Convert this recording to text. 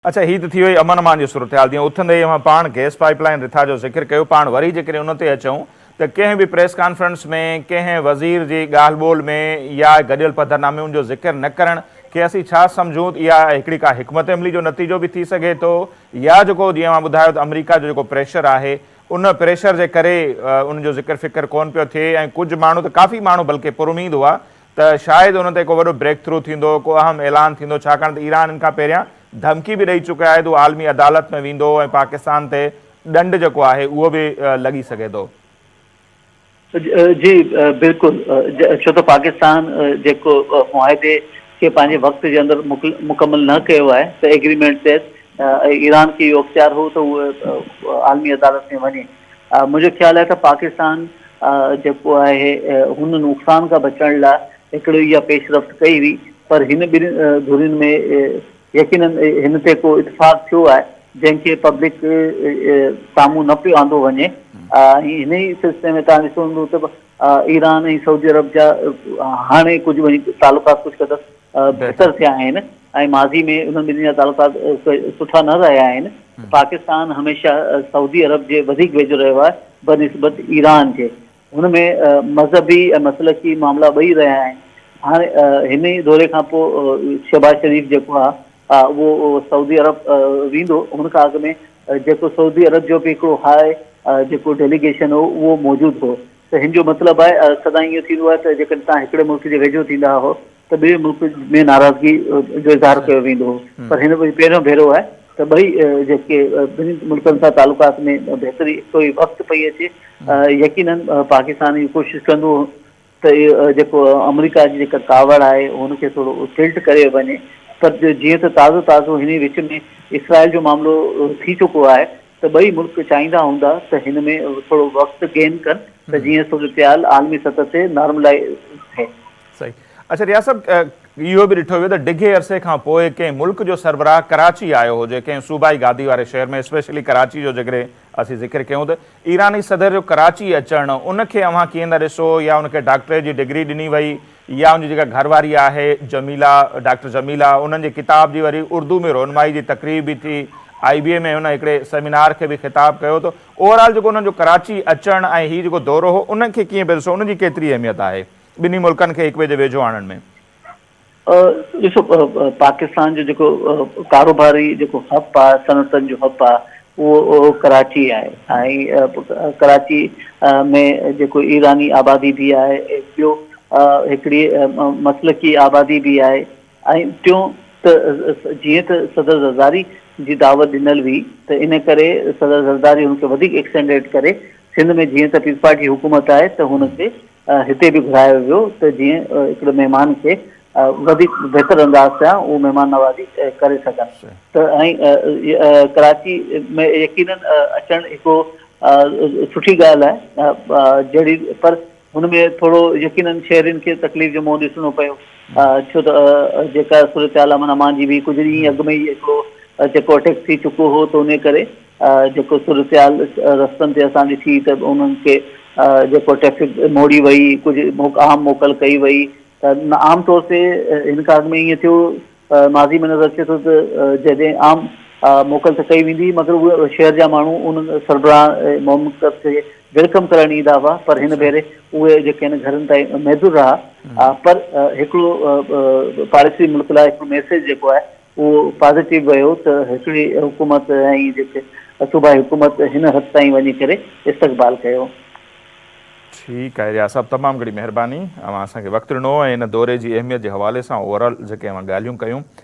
اڇا هي ته ٿي وئي امن امان جي صورتحال جيئن اٿندي ئي اوهان پاڻ گئس پائيپ لائين رٿا جو ذڪر ڪيو پاڻ وري جيڪڏهن ان تي اچون ته ڪنهن به پريس ڪانفرنس ۾ ڪنهن وزير جي ڳالهه ٻولهه ۾ يا گڏيل پڌرنامي ان جو ذڪر نه ڪرڻ کي اسين ڇا سمجهون ته اها هڪڙي ڪا حڪمت عملي جو نتيجو به ٿي سگهي ٿو يا جيڪو جيئن اوهان ٻڌايو ته آمريڪا جو جيڪو پريشر آهي ان پريشر جي ڪري ان جو ذڪر فڪر ڪونه پيو ٿئي ۽ ڪجهه ماڻهو ته ڪافي ماڻهو بلڪه پراميد هئا ته شايد ان تي ڪو وڏو بريڪ ٿرو ٿيندو، ڪو اهم اعلان ٿيندو، ڇاڪاڻ ته ايران ان کان پهريان ڌمڪي به ڏئي چڪي آهي ته هو عالمي عدالت ۾ ويندو ۽ پاڪستان تي ڏنڊ جيڪو آهي اهو به لڳي سگهي ٿو. جي بلڪل ڇو ته پاڪستان جيڪو معاهدي کي پنهنجي وقت جي اندر مڪمل نه ڪيو آهي ته ايگريمينٽ تحت ايران کي اهو اختيار هو ته اهو عالمي عدالت ۾ وڃي منهنجو خيال آهي ته پاڪستان جيڪو آهي هن نقصان کان بچڻ لاء هڪڙي اها پيش رفت ڪئي هئي پر هن ٻن ڌرين ۾ يقينن هن تي ڪو اتفاق ٿيو آهي جنهن کي پبلڪ سامهون نه پيو آندو وڃي ۽ هن ئي سلسلي ۾ توهان ڏسو هوندو ته ايران ۽ سعودي عرب جا هاڻي ڪجهه وڃي تعلقات ڪجهه قدر بهتر ٿيا آهن ۽ ماضي ۾ انهن ٻنهي جا تعلقات سٺا نه رهيا آهن. پاڪستان هميشه سعودي عرب جي وڌيڪ ويجهو رهيو آهي بنسبت ايران جي. هن ۾ مذهبي ۽ مسلڪي معاملا ٻئي رهيا آهن. هاڻي هن ئي دوري کان پوء شهباز شريف جيڪو آهي اهو سعودي عرب ويندو. هن کان اڳ ۾ جيڪو سعودي عرب جو به هڪڙو هاء جيڪو ڊيليگيشن هو اهو موجود هو ته هن جو مطلب آهي سدائين اهو ٿيندو آهي ته جيڪڏهن توهان هڪڙي ملڪ جي ويجهو ٿيندا هئو ته ٻئي ملڪ ۾ ناراضگي جو اظهار ڪيو ويندو هو پر هن ڀيري پهريون ڀيرو آهي ته ٻئي جيڪي ٻنهي ملڪن سان تعلقات ۾ بهتري هڪ ئي وقت پئي اچي يقينن پاڪستان اهو ڪوشش ڪندو ته اهو جيڪو آمريڪا جي جيڪا ڪاوڙ آهي هن کي ٿورو ٽلٽ ڪري وڃي پر جيئن ته تازو تازو هن وچ ۾ اسرائيل جو معاملو ٿي چڪو آهي ته ٻئي ملڪ چاهيندا هوندا ته هن ۾ ٿورو وقت گين ڪن ته جيئن صورتحال عالمي سطح تي نارملائيز ٿئي. صحيح اڇا رياض صاحب اهو به ڏٺو ويو ته ڊگهي عرصي کان پوء ڪنهن ملڪ جو سربراهه ڪراچي آيو هجي ڪنهن صوبائي گادي واري شهر ۾ اسپيشلي ڪراچي جو جيڪڏهن اسين ذڪر ڪيون ته ايراني صدر جو ڪراچي اچڻ ان کي اوهان ڪيئن ٿا ڏسو يا ان کي ڊاڪٽريٽ جي ڊگري ڏني وئي يا ان جي جيڪا گهر واري آهي جميلا ڊاڪٽر جميلا انهن جي ڪتاب جي وري اردو ۾ رونمائي جي تقريب به ٿي آئي بي اي ۾ هن هڪڙي سيمينار کي به خطاب ڪيو ته اوور آل جيڪو انهن جو ڪراچي اچڻ ۽ هي جيڪو دورو هو ان کي ڪيئن پيا ڏسو ان جي ڪيتري اهميت آهي ٻنهي ملڪن کي هڪ ٻئي جي ويجهو آڻڻ ۾؟ ڏسو پاڪستان جو جيڪو ڪاروباري جيڪو هب آهي صنعتن جو هب آهي اهو ڪراچي آهي ۽ ڪراچي ۾ جيڪو ايراني آبادي به آهي ٻيو هڪڙي مسلڪي آبادي به آهي ۽ ٽيون ته جيئن ته صدر زرداري جي دعوت ڏنل هئي ته ان ڪري صدر زرداري هن کي وڌيڪ ايڪسٽينڊيڊ ڪري سنڌ ۾ جيئن ته پيپلز پارٽي جي حڪومت آهي ته هن کي هتي به گهرايو ويو ته جيئن هڪڙي مهمان کي وڌيڪ بهتر انداز سان اهو مهمان نوازي ڪري سگهن ته ۽ ڪراچي ۾ يقينن اچڻ هڪڙو سٺي ڳالهه آهي جهڙي پر هن ۾ ٿورو يقينن شهرين کي تڪليف جو منهن ڏسڻو پيو ڇو ته جيڪا صورتحال امن امان جي به ڪجهه ڏينهن اڳ ۾ ئي هڪڙو جيڪو اٽيڪ ٿي چڪو هو ته ان ڪري جيڪو صورتحال رستن تي اسان ڏٺي ته انهن کي جيڪو ٽريفڪ موڙي وئي ڪجهه عام موڪل ڪئي وئي ته عام طور تي هن کان اڳ ۾ ائين ٿيو ماضي ۾ نظر اچي ٿو ته جڏهن عام موڪل ته ڪئي ويندي مگر اهي شهر جا ماڻهو ان سربراهه مملڪت کي welcome ڪرڻ ايندا هئا پر هن ڀيري اهي جيڪي آهن گهرن تائين محدود رها پر هڪڙو پاڙيسري ملڪ لاء هڪڙو ميسيج جيڪو آهي اهو پازيٽو ويو ته هڪڙي حڪومت ۽ جيڪي صوبائي حڪومت هن حد تائين وڃي ڪري استقبال ڪيو. ٺيڪ آهي رياض صاحب تمام گهڻي مهرباني اوهان اسان کي وقت ڏنو ۽ ان دوري جي اهميت جي حوالي سان اوور آل جيڪي اوهان ڳالهيون ڪيون.